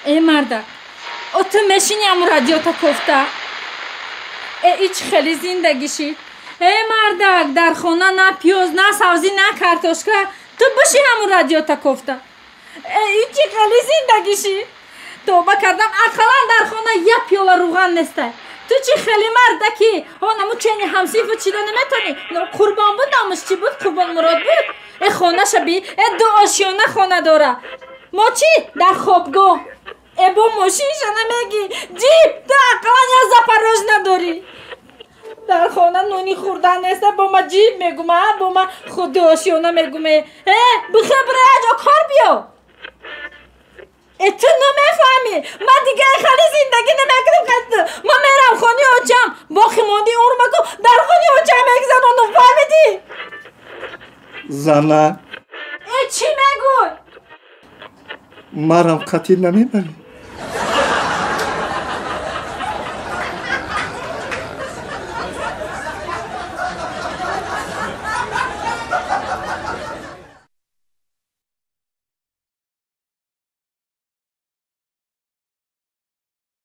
Э, мардак, о, ту мешини аму радиота кофта? Э, ич хеле зиндагӣ шид. Э, мардак, дар хона на пиёз, на савзӣ, на картошка, ту биши ҳамун радиота кофта. Э, ичи хеле зиндагӣ шид. Тоба кардам, ақаллан дар хона як пиёла руған нестай. Ту чӣ хеле мардаки? Ҳонаму чени ҳамсифу чида наметонӣ. Қурбон буд номаш, чӣ буд, Қурбонмурод буд. Э, хонаша би, э, ду ошёна хона дора. Мо чӣ дар хобгоҳ. Э, бо мошинша намегӣ, ҷип, ту ақаллан як Запорож надорӣ. Дар хона нуни хӯрдан неста, бо ма ҷип мегума, бо ма худи ошёна мегуме. Э, бихе, бира яҷо кор биё. Э, ту намефаҳмӣ, ман дига хеле зиндагӣ намекунам. Ман мерам хони очам, боқӣ монди умрмаку дар хони очам мегзаронам, фаҳмидӣ? Зана. Э, чӣ мегӯй? Марам қатил намебарӣ?